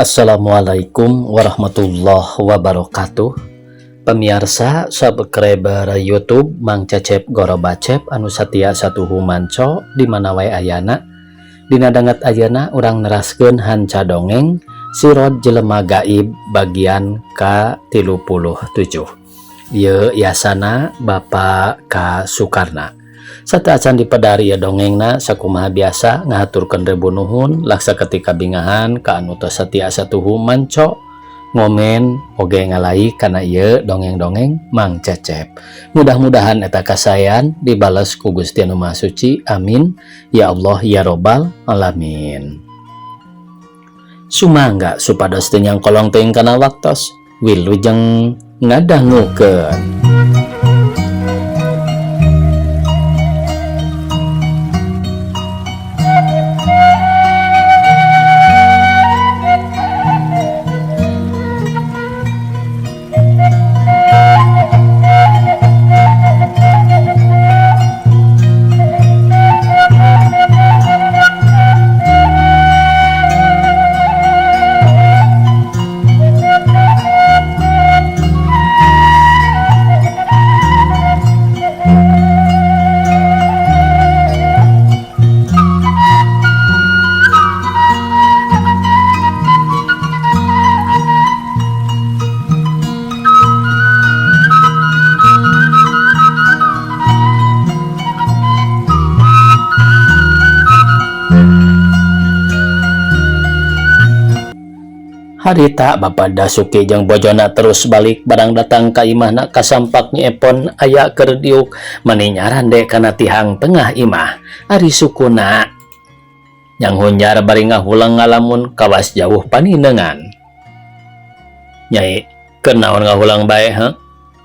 Assalamualaikum warahmatullahi wabarakatuh. Pemirsa subscriber YouTube Mang Cecep Gorobacep anu satia satuhu manco di mana wae ayana. Dina danget ayeuna urang neraskeun hanca dongeng Sirod Jelema Gaib bagian ka-37. Ieu yasana Bapak K Sukarna. Sateuacan dipedari ya dongengna, sakumaha biasa ngahaturkeun rebu nuhun laksa ketika bingahan ka anu tos satia satuhu manco, ngomen oge ngalai kana ieu dongeng-dongeng Mang Cecep. Mudah-mudahan eta kasayan dibales ku Gusti Anu Maha Suci. Amin ya Allah ya Robbal alamin. Sumangga supados teu nyangkolong teuing kana waktos. Wilujeng ngadangukeun. Harita Bapak Dasuki jeung bojona terus balik. Barang datang ka imahna, kasampak Nyi Epon aya keur diuk mani nyarande kana tihang tengah imah. Ari sukuna nyanghunjar bari ngahulang ngalamun kawas jauh paninengan. "Nyai, keur naon ngahulang bae, he?"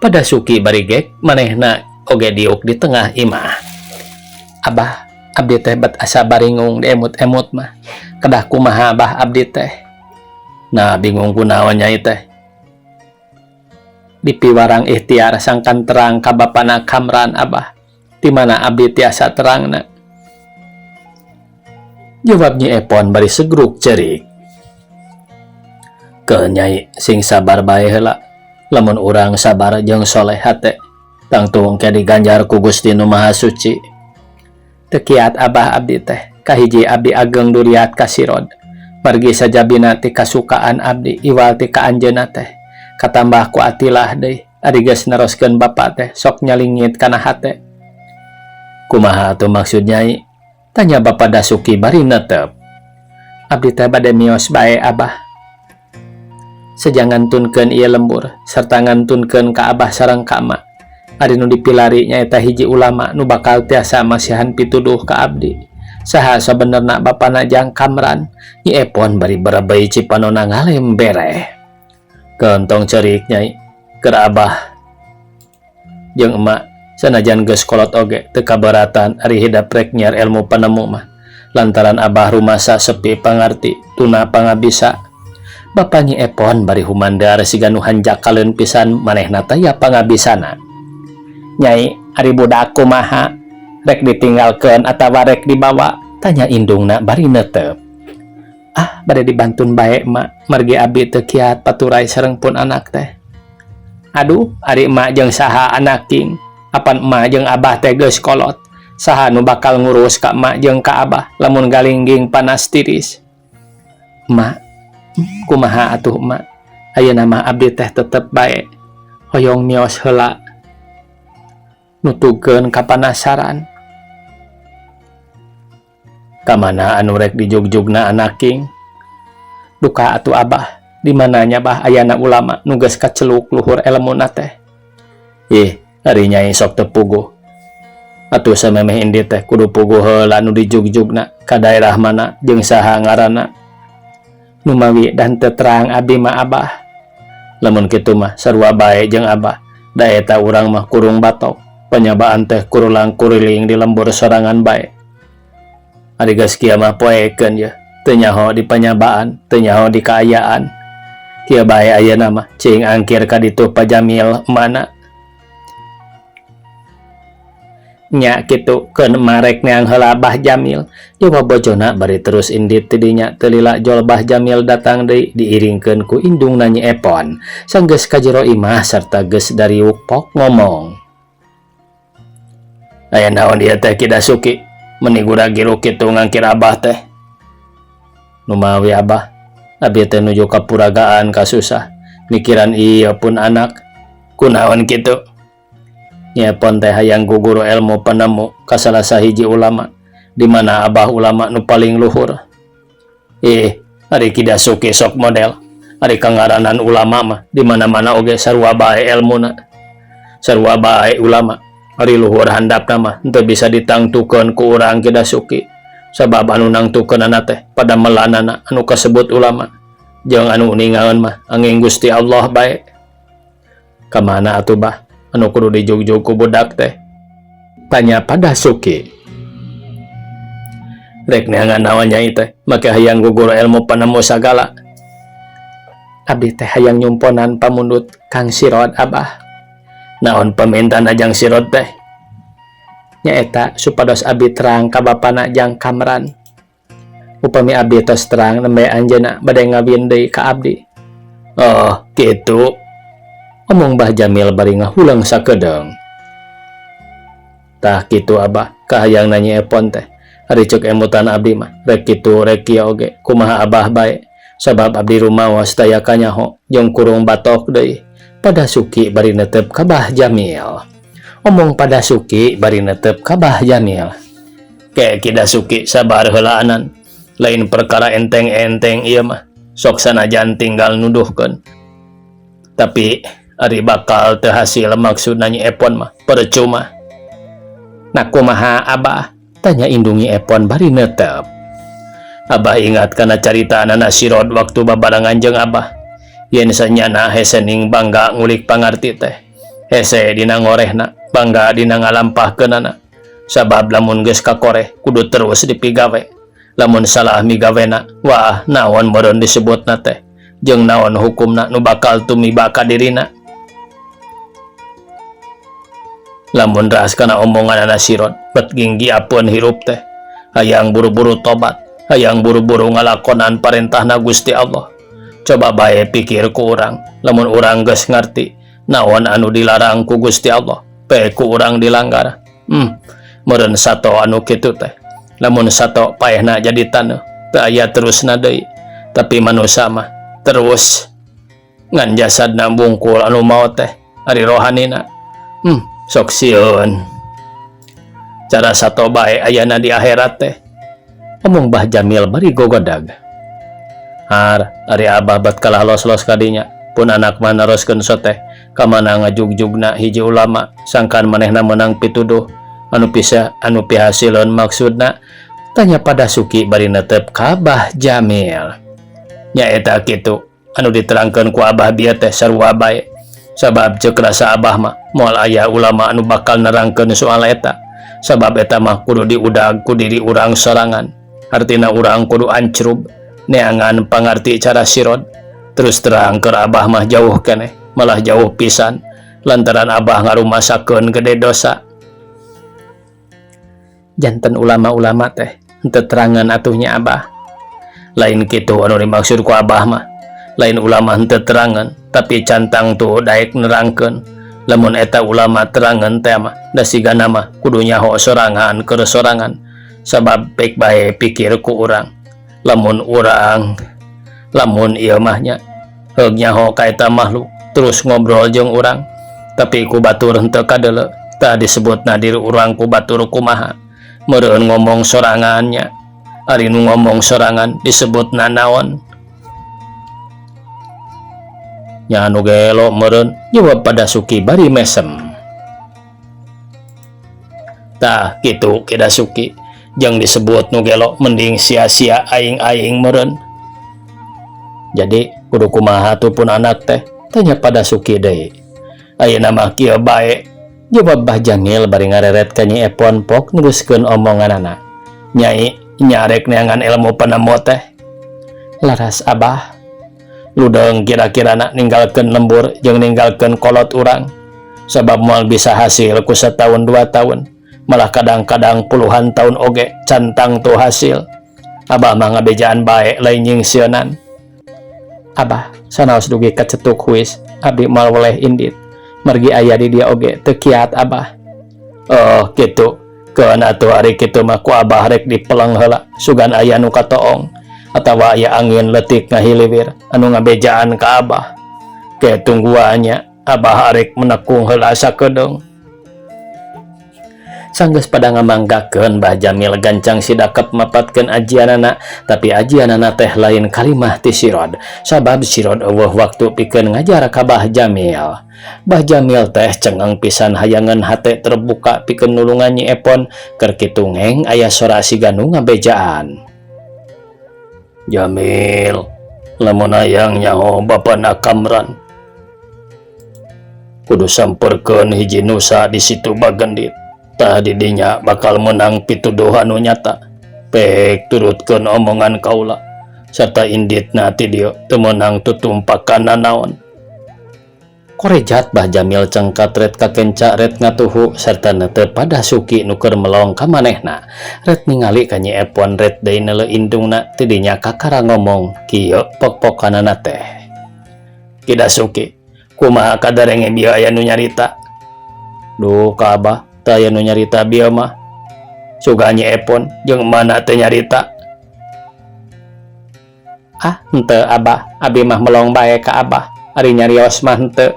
Pa Dasuki bari gek manehna oge diuk di tengah imah. "Abah, abdi teh bet asa baringung diemut-emut mah. Kedah kumaha, Abah, abdi teh?" "Nah, bingung kunaon Nyai teh?" "Dipiwarang ikhtiar sangkan terang ka bapana Kamran, Abah. Di mana abdi tiasa terangna?" Jawab Nyi Epon bari segruk cerik. "Ke Nyai, sing sabar bae heula. Lamun urang sabar jeung soleh hate, tangtu engke diganjar ku Gusti Nu Maha Suci." "Teu kiat, Abah, abdi teh. Kahiji, abdi ageng duriat kasirod. Margi sajabina ti kasukaan abdi iwal ti ka anjeunna teh. Katambah ku atilah deui, ari geus neroskeun bapa teh sok nyalingit kana hate." "Kumaha atuh maksud Nyai?" Tanya Bapak Dasuki bari netep. "Abdi teh bade mios bae, Abah. Seja ngantunkeun ieu lembur serta ngantunkeun ka Abah sareng ka Emak. Ari nu dipilari nyaeta hiji ulama nu bakal tiasa masihan pituduh ka abdi. Saha sabenerna bapana jang Kamran?" Nyi Epon bari berebei cipanona ngalembere. "Kentong cerik, Nyai. Keur Abah jeung Emak sanajan geus kolot oge teu kabaratan ari hidep rek nyiar ilmu panemu mah. Lantaran Abah rumasa sepi pangarti tuna pangabisa." Bapa Nyi Epon bari humandar siga nu hanjakaleun pisan manehna taya pangabisana. "Nyai, ari budak kumaha? Rek ditinggalkeun atawa rek dibawa?" Tanya indungna bari netep. "Ah, bade dibantun bae, Mak, margi abdi teu kiat paturay sareng pun anak teh." "Aduh, ari emak jeung saha anak king? Apan emak jeung Abah teh geus kolot. Saha nu bakal ngurus ka emak jeung ka Abah lamun galingging panas tiris? Emak, kumaha atuh, Emak? Ayeuna mah abdi teh tetep bae hoyong mios heula nutugeun kapanasaran." "Kamana anu rek dijugjugna anak king?" "Duka atuh, Abah, di mananya bah ayana ulama nu geus kaceluk luhur elmuna teh?" "Ih, ari Nyai sok teu puguh. Atuh samemeh indit teh kudu puguh heula nu dijugjugna ka daerah mana jeung saha ngaranna." "Numawi dan teu terang abdi mah, Abah." "Lamun kitu mah sarua bae jeung Abah. Da eta urang mah kurung batok. Panyabaan teh kurulang kuriling di lembur sorangan bae. Ari geus kieu mah poekeun ye, teu nyaho di panyabaan, teu nyaho di kaayaan. Kieu bae ayeuna mah, cing angkir ka ditu pa Jamil mana." Nya kitu keun marek neang heula Bah Jamil, jawab bojona bari terus indit ti dinya. Teu lila jol Bah Jamil datang deui diiringkeun ku indungna Nyi Epon. Sanggeus ka jero imah sarta geus dariuk pok ngomong. Aya naon ieu teh Ki Dasuki meni gura-giru kitu ngangkir Abah teh? Numawi Abah, abi teh nuju kapuragaan kasusah mikiran ieu pun anak. Kunaon kitu? Nyi Epon teh hayang guguru elmu panemu ka salah sahiji ulama, di mana Abah ulama nu paling luhur. Ih, ari Ki Dasuki sok model. Ari kangaranan ulama mah di mana-mana oge sarua bae elmuna. Sarua bae ulama. Ari luhur handapna mah henteu bisa ditangtukeun ku urang Ki Dasuki. Sabab anu nangtukeunana teh padamelanana anu kasebut ulama. Jeung anu uningaeun mah anging Gusti Allah bae. Kamana atuh Bah anu kudu dijugjug ku budak teh? Tanya Padasuki. Rek neangan naon nyai teh make hayang guguru elmu panemu sagala. Abdi teh hayang nyumponan pamundut Kang Sirod, Abah. Naon pamintaan jang Sirod teh? Nyaeta supados abdi terang ka bapana jang Kamran. Upami abdi tos terang nembe anjeunna bade ngawin deui ka abdi. Oh, kitu. Omong Bah Jamil bari ngahuleng sakedeung. Tah kitu Abah, kahayang Nyi Epon teh. Ari ceuk emutan abdi mah, rek kitu rek kieu oge, kumaha Abah bae. Sabab abdi rumaos taya kanyaho jeung kurung batok deui. Padasuki bari netep ka Bah Jamil. Omong Padasuki bari netep ka Bah Jamil. Ke Ki Dasuki sabar heulaanan. Lain perkara enteng-enteng ieu mah. Sok sanajan tinggal nuduhkeun. Tapi ari bakal teu hasil maksudna Nyi Epon mah percuma. Nah kumaha Abah? Tanya indung Nyi Epon bari netep. Abah ingat kana carita anak Sirod waktu babarengan jeung Abah. Yen sanyana hese ning bangga ngulik pangarti teh. Hese dina ngorehna, bangga dina ngalampahkeunana. Sabab lamun geus kakoreh kudu terus dipigawe. Lamun salah migawena, wah naon meureun disebutna teh. Jeung naon hukumna nu bakal tumiba ka dirina. Lamun ras kana omongan anak Sirod, bet ginggiapeun hirup teh. Hayang buru-buru tobat, hayang buru-buru ngalakonan parentahna Gusti Allah. Coba bae pikir ku urang, lamun urang geus ngarti naon anu dilarang ku Gusti Allah, pe ku urang dilanggar. Meureun sato anu kitu teh. Lamun sato paehna jadi taneuh, teu aya terusna deui. Tapi manusa mah terus ngan jasadna bungkul anu maot teh, ari rohanina. Sok sieun. Cara sato bae ayana di akhirat teh. Omong Bah Jamil bari gogodag. Har, ari Abah bat kalah los-los kadinya. Pun anak mah naroskeun soteh kamana ngajugjugna hiji ulama sangkan manehna menang pituduh anu bisa anu pihasileun maksudna, tanya Padasuki bari netep ka Bah Jamil. Nyaeta kitu anu diterangkeun ku Abah bieu teh sarua bae. Sabab ceuk rasa Abah mah moal aya ulama anu bakal nerangkeun soal eta. Sabab eta mah kudu diudag ku diri urang sorangan. Artina urang kudu ancrub neangan pangarti cara sirod. Terus terang keur Abah mah jauh keneh, malah jauh pisan lantaran Abah ngarumasakeun gede dosa. Janten ulama-ulama teh henteu terangan atuhnya Abah. Lain kitu anu dimaksud ku Abah mah. Lain ulama henteu terangan, tapi cantang tuh daek nerangkeun. Lamun eta ulama terangan teh mah da sigana mah kudu nyaho sorangan keur sorangan. Sabab pek bae pikir ku urang. Lamun urang lamun ieu mah nya heug nyaho ka eta makhluk terus ngobrol jeung urang, tapi ku batur henteu kadeuleu. Tah disebutna diri urang ku batur kumaha? Meureun ngomong sorangannya. Ari nu ngomong sorangan disebutna naon? Nya anu gelo meureun, jawab Padasuki bari mesem. Tah kitu Ki Dasuki, jeung disebut nu gelo mending sia-sia aing-aing meureun. Jadi kudu kumaha tuh pun anak teh? Tanya Padasuki deui. Ayeuna mah kieu bae, jawab Bah Jamil bari ngareret ka Nyi Epon pok neruskeun omonganana. Nyai nyarek neangan ilmu panemu teh. Laras Abah. Ludeng kira-kirana ninggalkeun lembur jeung ninggalkeun kolot urang. Sabab moal bisa hasil ku satahun 2 tahun. Malah kadang-kadang puluhan tahun oge can tangtu hasil. Abah mah ngabejaan bae lain nyingsieunan. Abah, sanaos dugi kacetuk huis, abdi moal weleh indit. Margi aya di dieu oge teu kiat Abah. Oh, kitu. Keun atuh ari kitu mah ku Abah rek dipeleng heula sugan aya nu katoong atawa aya angin leutik ngahiliwir anu ngabejaan ka Abah. Ke tungguan nya Abah arek menekung heula sakedeung. Sanggeus pada ngamanggakeun Bah Jamil gancang si Dakep mapatkeun ajianana, tapi ajianana teh lain kalimah ti Sirod sabab Sirod eueuh waktu pikeun ngajar ka Bah Jamil. Bah Jamil teh cengeng pisan hayangeun hate terbuka pikeun nulungan Nyi Epon keur kitu ngeng aya sora siga nu ngabejaan. Jamil, lamun hayang nyaho bapana Kamran kudu samperkeun hiji nusa di situ Bagendit. Tah di dinya bakal menang pituduh anu nyata. Pek turutkeun omongan kaula serta inditna ti dieu teu meunang tutumpakan nanaon. Korejat Bah Jamil cengkat ret kakenca ret ngatuhu serta neuteup pada Suki nu keur melong ka manehna. Ret ningali ka Nyi Epon ret deui neuleu indungna ti dinya kakara ngomong kieu pok-pokanana teh. Kida Suki, kumaha kadarenge bieu aya nu nyarita? Duh ka Abah, teu aya nu nyarita bieu mah. Sugan Nyi Epon jeung mana teu nyarita? Ah, henteu Abah, abi mah melong bae ka Abah, ari nyarios mah henteu.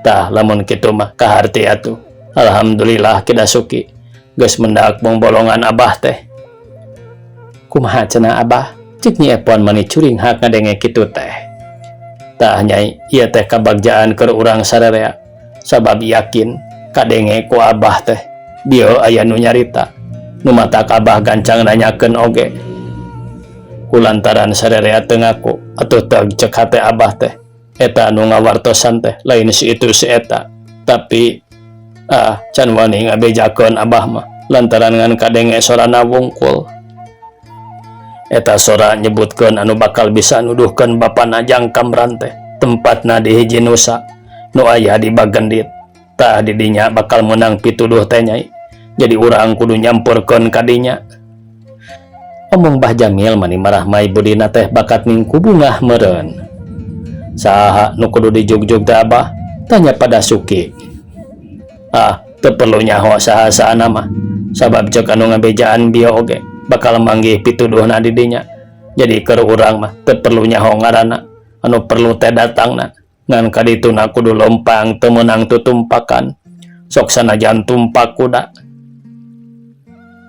Tah lamun kitu mah kaharti atuh. Alhamdulillah Kida Suki, geus mendak bongbolongan Abah teh. Kumaha cenah Abah? Cek Nyi Epon mani curinghak ngadenge kitu teh. Tah Nyai, ieu teh kabagjaan keur urang sararea. Sabab yakin kadenge ku Abah teh bieu aya nu nyarita. Nu matak Abah gancang nanyakeun oge. Kulantaran sararea teu ngaku atuh teg cek hate Abah teh. Eta anu ngawartosan teh lain si itu si eta. Tapi can wani ngabejakeun Abah mah lantaran ngan kadenge sorana wungkul. Eta sora nyebutkeun anu bakal bisa nuduhkeun bapana Jang Kamran teh tempatna di hiji nusa nu aya di Bagendit. Tah di dinya bakal meunang pituduh teh Nyai. Jadi urang kudu nyampurkeun ka dinya. Omong Bah Jamil mani marahmai budina teh bakat ningku bungah meureun. Saha nu kudu dijugjug teh Abah? Tanya pada Suki. Ah, teu perlu nyaho saha-sahana mah. Sabab cek anu ngabejaan bieu oge bakal manggih pituduhna di dinya. Jadi keur urang mah teu perlu nyaho ngaranna, anu perlu teh datangna. Ngan kadituna kudu lempang teu meunang tutumpakan. Sok sanajan tumpak kuda.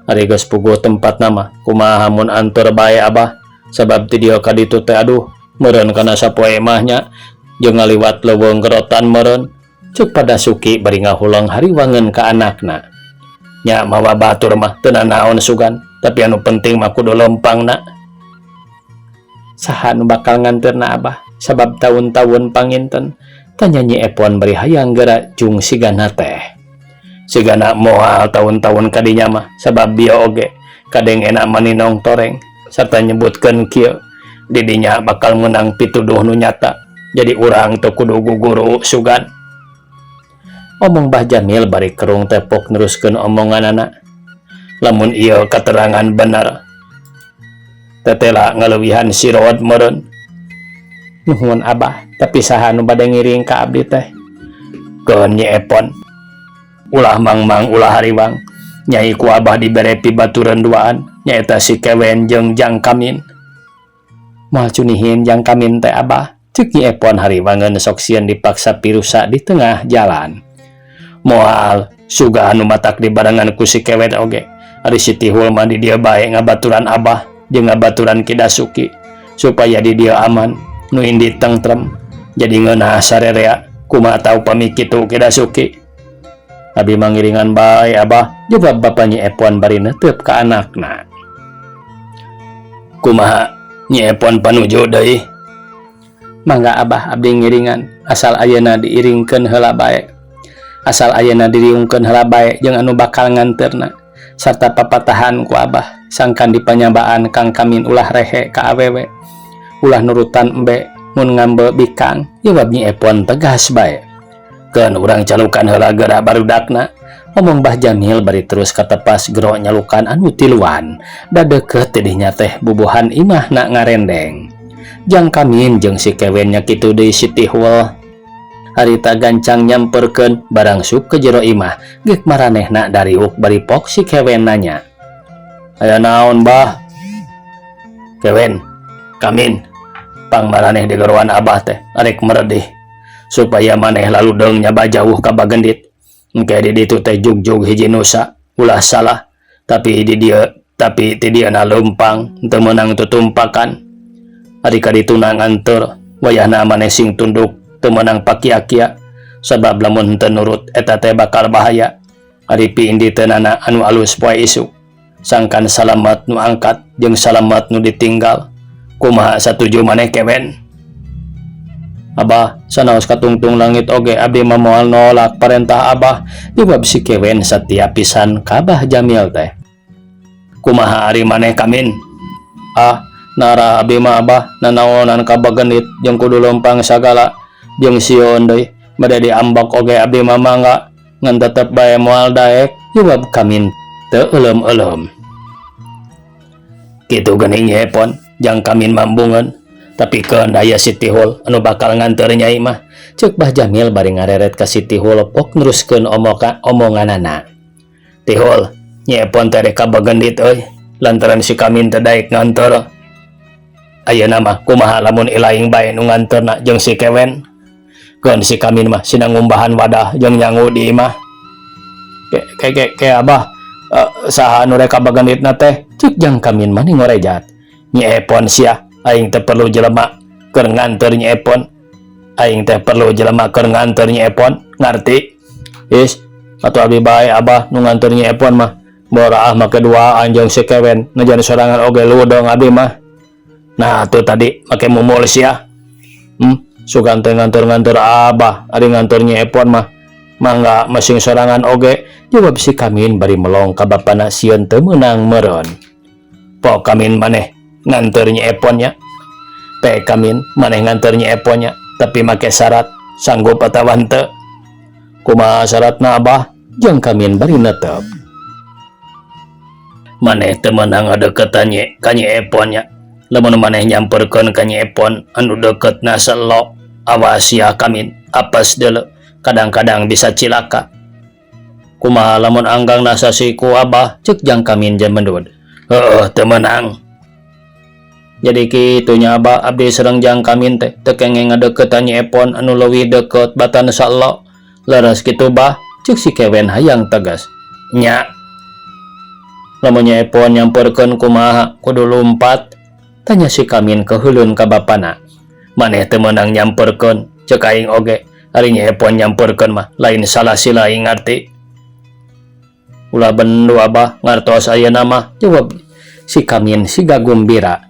Ari geus puguh tempatna mah kumaha mun anteur bae Abah? Sabab ti dieu ka ditu teh aduh meureun kana sapoe mah nya jeung ngaliwat leuweung gerotan meureun. Cek pada Suki bari ngahuleng hariwangeun ka anakna. Nya mawa batur mah teu nanaon sugan, tapi anu penting mah kudu lempangna. Saha nu bakal nganteurna Abah? Sabab taun-taun panginten, tanya Nyi Epon bari hayang geura jung sigana teh. Sigana moal taun-taun ka dinya mah sabab bieu oge kadengena maninong toreng serta nyebutkeun kieu di dinya bakal meunang pituduh nu nyata. Jadi urang teu kudu guguru sugan. Omong Bah Jamil bari kerung tepok neruskeun omonganana. Lamun ieu katerangan bener, tetela ngaleuwihan Sirod meureun. Nuhun Abah, tapi saha nu bade ngiring ka abdi teh? Keun Nyi Epon. Ulah mangmang ulah hariwang. Nyai ku Abah dibere pibatureun duaan, nyaeta si Kewen jeung Jang Kamin. Moal cunihin Jang Kamin teh Abah, cek Nyi Epon hariwangeun sok sieun dipaksa pirusa di tengah jalan. Moal suga anu matak dibarengan ku si Kewen oge. Ari si Tihul mah di dieu bae ngabaturan Abah jeung ngabaturan Ki Dasuki supaya di dieu aman nu indit tentrem. Jadi ngeunah sarerea kumaha tau pami kitu Ki Dasuki. Abi mangiringan bae Abah, jawab bapa Nyi Epon bari neuteup ka anakna. Kumaha Nyi Epon panuju deui? Mangga Abah abdi ngiringan, asal ayeuna diiringkeun heula bae. Asal ayeuna diriungkeun heula bae jeung anu bakal nganteurna sarta papatahan ku Abah sangkan dipanyabaan Kang Kamin ulah rehe ka awewe. Ulah nurutan embe mun ngambe bikang, jawab Nyi Epon tegas bae. Keun urang calukan heula geura barudakna. Omong Bah Jamil bari terus katepas gero nyalukan anu tiluan. Da deukeut ti dinya teh bubuhan imahna ngarendeng. Jang Kamin jeung si Kewen nya kitu deui si Tihul. Harita gancang nyamperkeun barang sup ke jero imah, geuk maranehna dariuk bari pok si Kewen nanya. Aya naon, Bah? Kewen, Kamin, pang maraneh digeroan Abah teh arek meredih supaya maneh laludeung nyaba jauh ka Bagendit. Engke di ditu teh jugjug hiji nusa, ulah salah, tapi di dieu tapi ti dieu na leumpang teu meunang tutumpakan. Ari ka dituna nganteur, wayahna maneh sing tunduk teu meunang pakia-kia, sabab lamun henteu nurut eta teh bakal bahaya. Ari piinditeunana anu alus poe isuk, sangkan salamet nu angkat jeung salamet nu ditinggal. Kumaha satuju maneh, Kewen? Abah, sanaos katungtung langit oge abdi mah moal nolak parentah Abah, jawab si Kewen satia pisan ka Bah Jamil teh. Kumaha ari maneh, Kamin? Ah, nara abdi mah, Abah, nanaonan ka Bagendit jeung kudu leumpang sagala jeung sieun deui, bade diambek oge abdi mah mangga, ngan tetep bae moal daek, jawab Kamin teu euleum-euleum. Kitu geuning, Epon, jang Kamin mambungeun, tapi keun aya si Tihul anu bakal nganteur Nyai mah, ceuk Bah Jamil bari ngareret ka si Tihul pok neruskeun omonganana. Tihul, Nyi Epon teh rek ka Bagendit euy, lantaran si Kamin teu daek nganteur. Ayeuna mah kumaha lamun ilaing bae nu nganteurna jeung si Kewen? Keun si Kamin mah sina ngumbahan wadah jeung nyangu di imah. Ke ke ke, ke Abah, saha anu rek ka Bagenditna teh? Ceuk jang Kamin mah ngorejat. Nyi Epon sia, aing teh perlu jelema keur nganteur Nyi Epon. Aing teh perlu jelema keur nganteur Nyi Epon, ngarti? Is, atuh abdi bae, Abah, nu nganteur Nyi Epon mah. Boraah make duaan jeung si Kewen, najan sorangan oge ludeung abdi mah. Nah, tuh tadi make mumul sia. Sugan teh nganteur-nganteur Abah, ari nganteur Nyi Epon mah mangga masing sorangan oge, jawab si Kamin bari melong ka bapana sieun teu meunang meureun. Pok Kamin maneh nganteur Nyi Epon nya. Pe Kamin maneh nganteur Nyi Epon nya, tapi make syarat, sanggup atawa henteu? Kumaha syaratna, Abah? Jang Kamin bari netep. Maneh teu meunang ngadeukeutan ka Nyi Epon nya. Lamun maneh nyamperkeun ka Nyi Epon anu deketna selo, awas ya Kamin, apes deuleu, kadang-kadang bisa cilaka. Kumaha lamun anggangna sasiku, Abah? Ceuk jang Kamin jemendud. Heueuh, teu meunang. Jadi kitu nya, Abah, abdi sareng jang Kamin teh teu kenging ngadeuketan Nyi Epon anu leuwih deukeut batan selo. Leres kitu, Bah? Ceuk si Kewen hayang tegas. Nya. Lamun Nyi Epon nyamperkeun kumaha, kudu lumpat? Tanya si Kamin keheulun ka bapana. Maneh teu meunang nyamperkeun, ceuk aing oge, ari Nyi Epon nyamperkeun mah lain salah sila aing, ngarti? Ulah bendu, Abah, ngartos ayeuna mah, jawab si Kamin siga gumbira.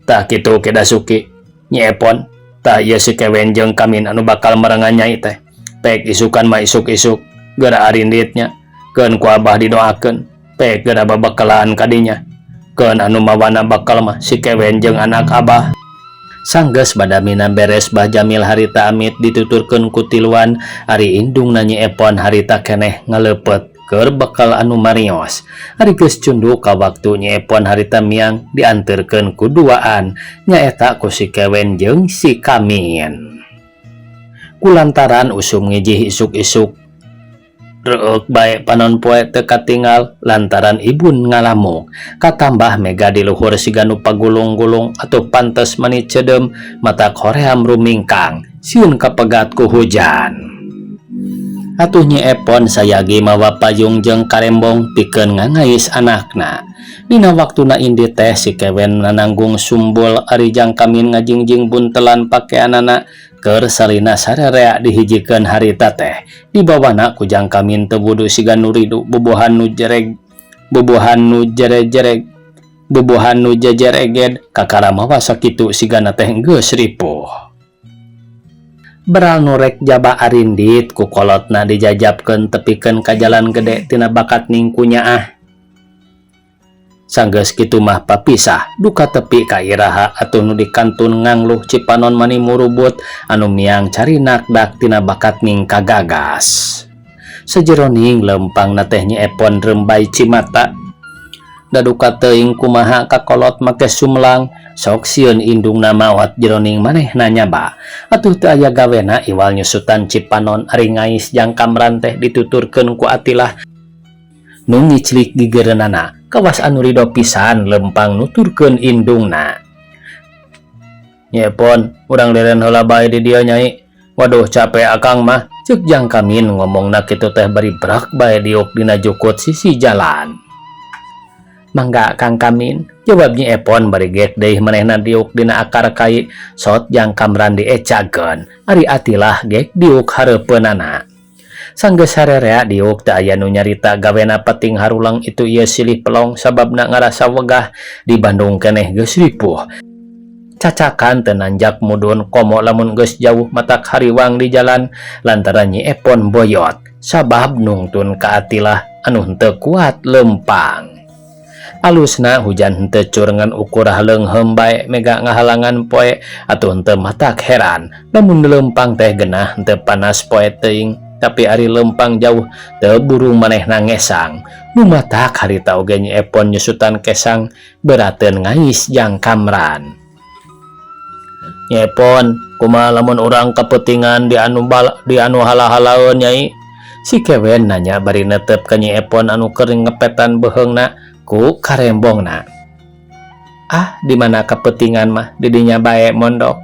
Tah kitu Ki Dasuki, Nyi Epon, tah ieu si Kewen jeung Kamin anu bakal merengan Nyai teh. Pek isukan mah isuk-isuk, geura arinditnya, keun ku Abah didoakeun, pek geura babakalan kadinya. Keun anu mawana bakal mah si Kewen jeung anak Abah. Sanggeus badamina beres Bah Jamil harita amit dituturkeun ku tiluan, ari indungna Nyi Epon harita keneh ngaleupet keur bekal anu marios. Ari geus cunduk ka waktu Nyi Epon harita miang dianterkeun ku duaan, nyaeta ku si Kewen jeung si Kamin. Kulantaran usum ngijih isuk-isuk reueuk bae panon poe teu katinggal lantaran ibun ngalamuk, katambah mega di luhur siga nu pagulung-gulung atuh pantes mani ceudem matak hoream rumingkang sieun kapegat ku hujan. Atuh Nyi Epon sayagi mawa payung jeung karembong pikeun ngangais anakna. Dina waktuna indit teh si Kewen nananggung sumbul, ari jang Kamin ngajingjing buntelan pakeanana keur salina sarerea dihijikeun harita teh dibawana ku jang Kamin teu wudu siga nu ridu bubuhan nu jereg bubuhan nu jere-jereg bubuhan nu jejereged kakara mawa sakitu sigana teh geus ripuh. Beral nu rek jaba arindit ku kolotna dijajabkeun tepikeun ka jalan gede tina bakat ningku nyaah. Sanggeus kitu mah papisah duka tepi ka iraha atuh nu dikantun ngangluh cipanon mani murubut anu miang cari nakdak tina bakat ning kagagas. Sajeroning lempangna teh Nyi Epon rembay cimata. Daduka teuing kumaha kakolot make sumlang sok sieun indungna maot jeroning manehna nyaba. Atuh teu aya gawena iwal nyusutan cipanon ari ngais Jang Kamran teh dituturkeun ku Atilah nu ngiclik gigireunana kawas anu rido pisan lempang nuturkeun indungna. Nyi Epon, urang leren heula bae di dieu Nyai. Waduh capek akang mah, ceuk Jang Kamin ngomongna kitu teh bari brak bae diuk dina jukut sisi jalan. Mangga Kang Kamin, jawab Nyi Epon bari gek deui manehna diuk dina akar kai sot Jang Kamran diecageun ari Atilah gek diuk hareupeunana. Sanggeus sarerea diuk teu aya nu nyarita gawena penting harulang itu ieu silih pelong sababna ngarasa wegah di Bandung keneh geus ripuh. Cacakan teu nanjak mudun komo lamun geus jauh matak hariwang di jalan lantaran Nyi Epon boyot sabab nungtun ka Atilah anu henteu kuat lempang. Alusna hujan henteu cur ngan ukur leungheum bae mega ngahalangan poe atuh henteu matak heran lamun lempang teh genah henteu panas poe teuing tapi ari lempang jauh teu burung manehna ngesang nu matak harita oge Nyi Epon nyusutan kesang berateun ngais Jang Kamran. Nyi Epon, kumaha lamun urang kapeutingan di anu bal di anu hala-halaeun Nyai? Si Kewen nanya bari netep ka Nyi Epon anu keur ngepetan beuheungna ku karembongna. Ah, di mana kapeutingan mah di dinya bae mondok.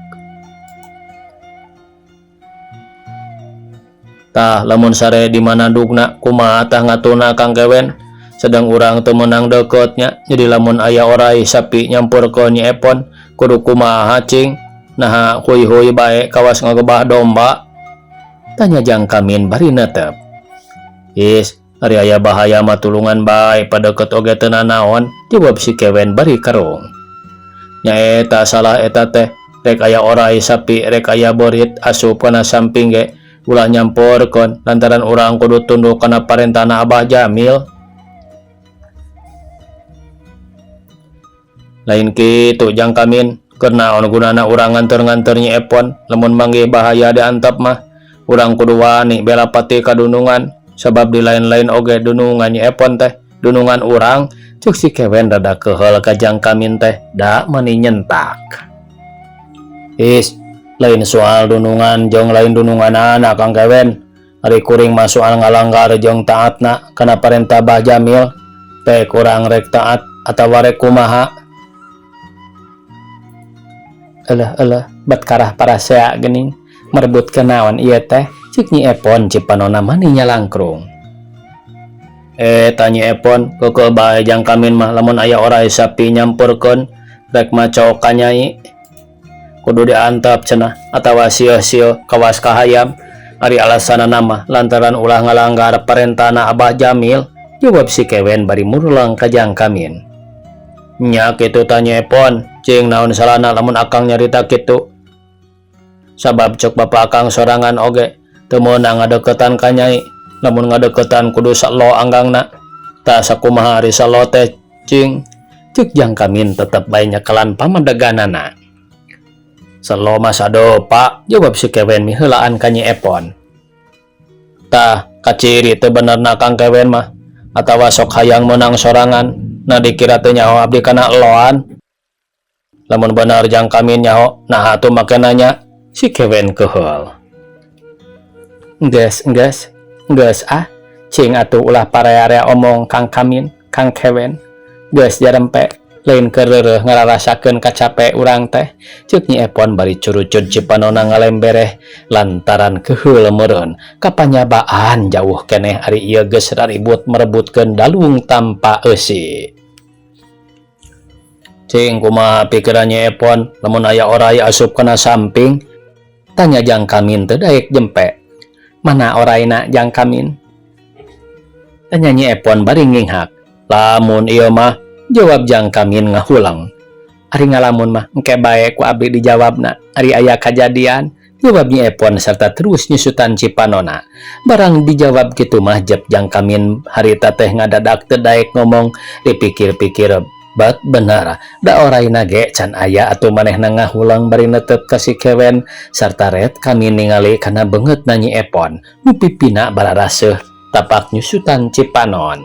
Tah, lamun sare di mana dugna kumaha tah ngatuna Kang Kewen? Sedang urang teu meunang deukeut nya, jadi lamun aya orai sapi nyampurkeun Nyi Epon kudu kumaha cing? Naha huy-huy bae kawas ngagebah domba? Tanya Jang Kamin bari netep. Is, ari aya bahaya mah tulungan bae padeukeut oge teu nanaon, jawab si Kewen bari kerung. Nya eta salah eta teh, rek aya orai sapi rek aya beurit asup kana samping ge ulah nyampurkeun lantaran urang kudu tunduk kana parentahna Abah Jamil. Lain kitu Jang Kamin, keur naon gunana urang nganter-nganter Nyi Epon lamun manggih bahaya diantep mah. Urang kudu wani bela pati kadunungan sabab di lain-lain oge dunungan Nyi Epon teh dunungan urang, ceuk si Kewen rada keheul ka Jang Kamin teh da meuni nyentak. Is, lain soal dunungan jeung lain dununganana Kang Kewen, ari kuring mah soal ngalanggar jeung taatna kana parentah Bah Jamil, teh kurang rek taat atawa rek kumaha. Eleh eleh bet karah parasea geuning merebutkeun naon ieu teh, ceuk Nyi Epon cipanona mani nyalangkrung. Eta Nyi Epon keukeuh bae Jang Kamin mah lamun aya orai sapi nyampurkeun rek maco ka Nyai kudu diantep cenah atawa sieuh-sieuh kawas kahayam ari alasanana mah lantaran ulah ngalanggar parentahna Abah Jamil, jawab si Kewen bari murulang ka Jang Kamin. Nya kitu tah Nyi Epon, cing naon salahna lamun akang nyarita kitu. Sabab ceuk bapa akang sorangan oge teu meunang ngadeukeutan ka Nyai, lamun ngadeukeutan kudu selo anggangna. Tah sakumaha ari selo teh cing, ceuk Jang Kamin tetep bae nyekelan pamadeganana. Selo mah sadopa, jawab si Kewen miheulaan ka Nyi Epon. Tah kaciri teu benerna Kang Kewen mah atawa sok hayang meunang sorangan. Nah dikira teu nyaho abdi kana eloan. Lamun bener Jang Kamin nyaho, naha atuh make nanya, si Kewen keheul. Geus geus geus ah, cing atuh ulah parea-area omong Kang Kamin, Kang Kewen. Geus jarempe, lain keur reureuh ngararasakeun kacape urang teh, ceuk Nyi Epon bari curucud cipanona ngalembereh lantaran keheul meureun kapanyabaan jauh keneh ari ieu geus raribut merebutkeun dalung tanpa eusi. Cing kumaha pikiran Nyi Epon lamun aya orai asup kana samping? Tanya Jang Kamin teu daek jempe. Mana oraina Jang Kamin? Tanya Nyi Epon bari nginghak. Lamun ieu mah, jawab Jang Kamin ngahulang. Ari ngalamun mah engke bae ku abdi dijawabna, ari aya kajadian, jawab Nyi Epon serta terus nyusutan cipanona. Barang dijawab kitu mah jep Jang Kamin harita teh ngadadak teu daek ngomong, dipikir-pikir bat bener da oraina ge can aya atuh manehna ngahulang bari netep ka si Kewen sarta ret kami ningali kana beungeutna Nyi Epon nu pipina bararaseuh. Tapak nyusutan Cipanon.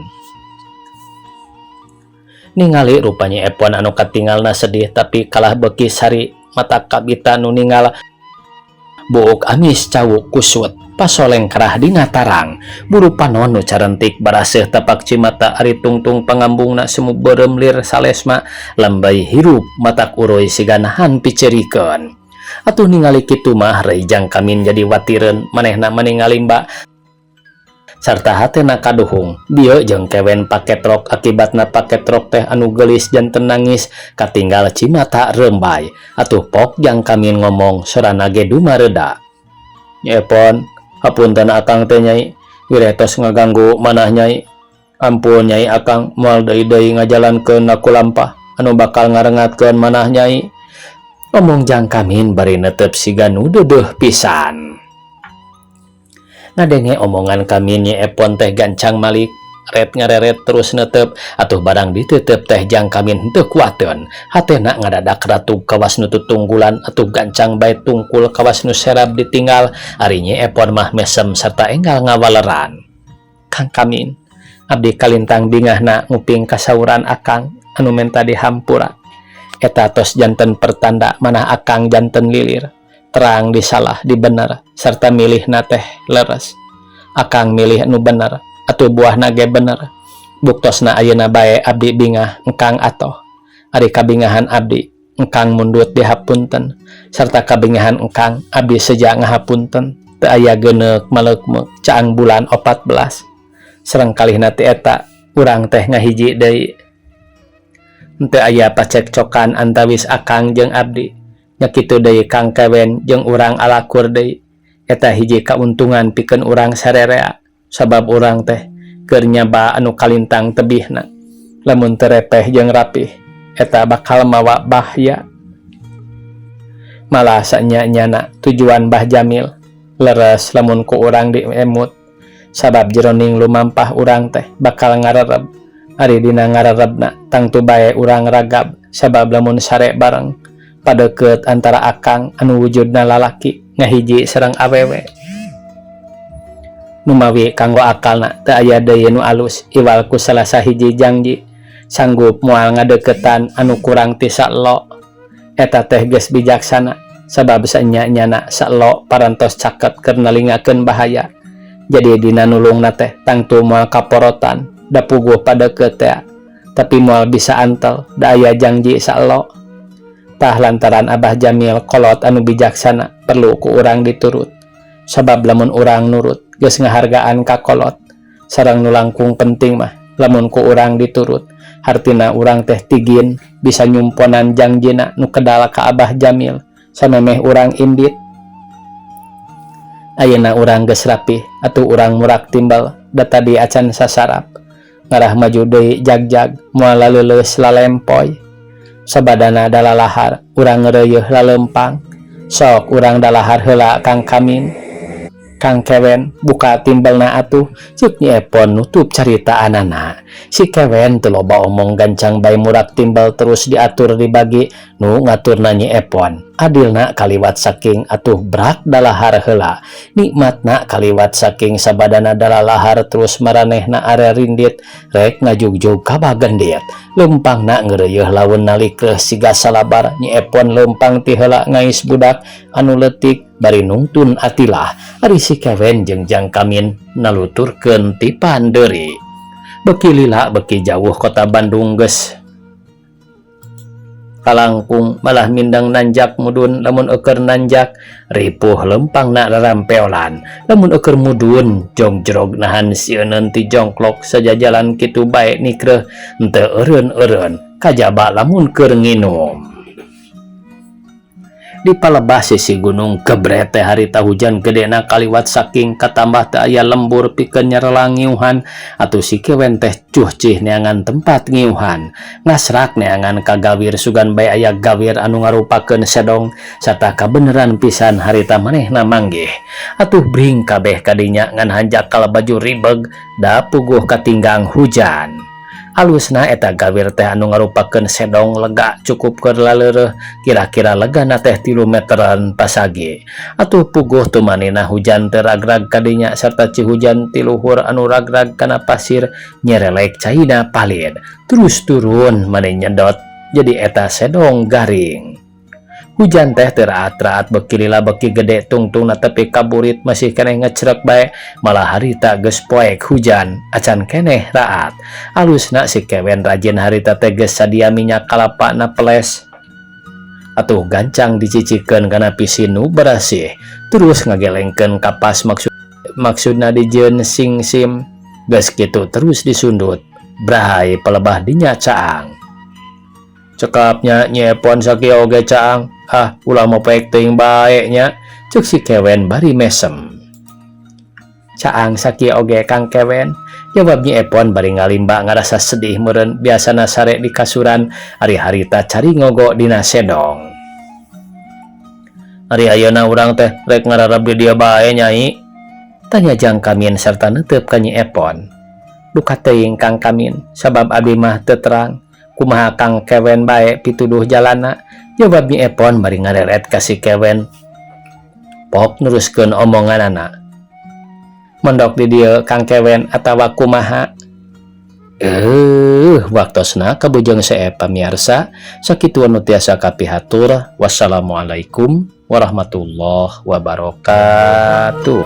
Ningali rupa Nyi Epon anu katingalna sedih tapi kalah beuki sari mata kabita nu ningal buuk amis cawuk kusut pasoleng kerah dina tarang buru panon nu carentik baraseuh tapak cimata ari tungtung pangambungna semu beureum lir salesma lembey hirup matak uruy siga nahan piceurikeun. Atuh ningali kitu mah Rey Jang Kamin jadi watireun manehna mani ngalimba sarta hatena kaduhung bieu jeung kewen paketrok akibatna paketrok teh anu geulis janten nangis katinggal cimata rembay atuh pok Jang Kamin ngomong sorana ge dumareda. Nyi Epon, hapunten akang teh Nyai, wireh tos ngaganggu manah Nyai. Ampun Nyai, akang moal deui-deui ngajalankeun aku lampah anu bakal ngarengatkeun manah Nyai. Omong Jang Kamin bari netep siga nu deudeuh pisan. Ngadenge omongan Kamin, Nyi Epon teh gancang malik ret ngareret terus netep. Atuh barang ditetep teh Jang Kamin henteu kuateun, hatena ngadadak ratug kawas nu tutunggulan. Atuh gancang bae tungkul kawas nu serab ditinggal, ari Nyi Epon mah mesem serta enggal ngawaleran. Kang Kamin, abdi kalintang bingahna nguping kasauran akang anu menta dihampura. Eta tos janten pertanda manah akang janten lilir terang disalah dibener serta milih teh leres. Akang milih anu bener, atuh buahna ge bener. Buktosna ayeuna bae abdi bingah engkang atoh. Ari kabingahan abdi engkang mundut dihapunten, serta kabingahan engkang abdi seja ngahapunten. Teu aya geuneuk maleukmeuk caang bulan 14 sareng kalihna ti eta urang teh ngahiji deui. Henteu aya pacekcokan antawis akang jeung abdi. Nya kitu deui Kang Kewen jeung urang alakur deui. Eta hiji kauntungan pikeun urang sarerea, sabab urang teh keur nyaba anu kalintang tebihna. Lamun teu repeh jeung rapih, eta bakal mawa bahaya. Malah sanya-nyana tujuan Bah Jamil leres lamun ku urang diemut, sabab jeroning lumampah urang teh bakal ngarereb. Ari dina ngarerebna tangtu bae urang ragab, sabab lamun sare bareng padeukeut antara akang anu wujudna lalaki ngahiji sareng awewe. Numawi kanggo akalna teu aya deui nu alus iwal ku salah sahiji jangji sanggup moal ngadeukeutan anu kurang ti saelo. Eta teh geus bijaksana, sabab sanya-nyana saelo parantos caket keur nalingakeun bahaya. Jadi dina nulungna teh tangtu moal kaporotan da puguh padeukeut tea, tapi moal bisa antel da aya jangji saelo. Tah, lantaran Abah Jamil kolot anu bijaksana perlu ku urang diturut, sabab lamun urang nurut geus ngahargaan ka kolot. Sareng nu langkung penting mah lamun ku urang diturut hartina urang teh tigin bisa nyumponan jangjina nu kedal ka Abah Jamil samemeh urang indit. Ayeuna urang geus rapih, atuh urang murak timbel da tadi acan sasarap. Ngarah maju deui jagjag moal laleuleus lalempoy. Sabadana dalalahar urang ngeureuyeuh laleumpang. Sok urang dalahar heula, Kang Kamin. Kang Kewen, buka timbelna atuh, ceuk Nyi Epon nutup caritaanana. Si Kewen teu loba omong, gancang bae murak timbel terus diatur dibagi nu ngaturna Nyi Epon. Adilna kaliwat saking atuh brak dalahar heula. Nikmatna kaliwat saking sabadana dalalahar terus maranehna are rindit rek ngajugjug ka bagendit. Leumpangna ngeureuyeuh laun nalikeuh siga salabar. Nyi Epon leumpang ti heula ngais budak anu leutik bari nungtun atilah, ari si Kewen jeung Jang Kamin naluturkeun tipan deuri. Beuki lila beuki jauh kota Bandung geus kalangkung, malah mindeng nanjak mudun. Lamun eueur nanjak ripuh lempangna rarampeolan, lamun eueur mudun jongjrog nahan sieuneun ti jongklok. Sajajalan kitu bae nikreuh henteu eureun-eureun kajaba lamun keur nginum. Di palebah sisi gunung gebret teh harita hujan gedena kaliwat saking katambah teu aya lembur pikeun nyarelang ngiuhan. Atuh si Kewen teh cuhcih neangan tempat ngiuhan, ngasrak neangan ka gawir sugan bae aya gawir anu ngarupakeun sedong. Sarta kabeneran pisan harita manehna manggih. Atuh bring kabeh kadinya ngan hanjakal baju ribeg da puguh katinggang hujan. Alusna eta gawir teh anu ngarupakeun sedong lega cukup keur laleureureuh, kira-kira legana teh 3 meteran pasagi. Atuh puguh tumaninah hujan teu ragrag kadinya sarta cihujan ti luhur anu ragrag kana pasir nyerelek caina palid terus turun mani nyedot, jadi eta sedong garing. Hujan teh teu raat-raat, beki lila beki gede, tungtungna tepi ka burit masih keneh ngecrek bae. Malah harita geus poek hujan acan keneh raat. Alusna si Kewen rajin, harita teh geus sadia minyak kalapa na peles. Atuh gancang dicicikeun kana pisi nu barasih, terus ngagelengkeun kapas, maksudna dijieun singsim. Geus kitu terus disundut, bray, palebah dinya caang. "Cekap nya, Nyi Epon, sakieu oge caang. Ah, ulah mopoek teuing bae nya," ceuk si Kewen bari mesem. "Caang sakieu oge, Kang Kewen," jawab Nyi Epon bari ngalimba, ngarasa sedih meureun, biasana sare di kasuran, ari harita caringogo dina sedong. "Ari ayeuna urang teh rek ngararab di dieu bae, Nyai?" tanya Jang Kamin serta netep ka Nyi Epon. "Duka teuing, Kang Kamin, sabab abdi mah teu terang. Kumaha Kang Kewen bae pituduh jalanna," jawab Nyi Epon bari ngareret ka si Kewen. Pok neruskeun omonganana, "Mondok di dieu, Kang Kewen, atawa kumaha?" Waktosna kabujeng seep, pamiarsa. Sakitu anu tiasa kapihatur. Wassalamualaikum warahmatullahi wabarakatuh.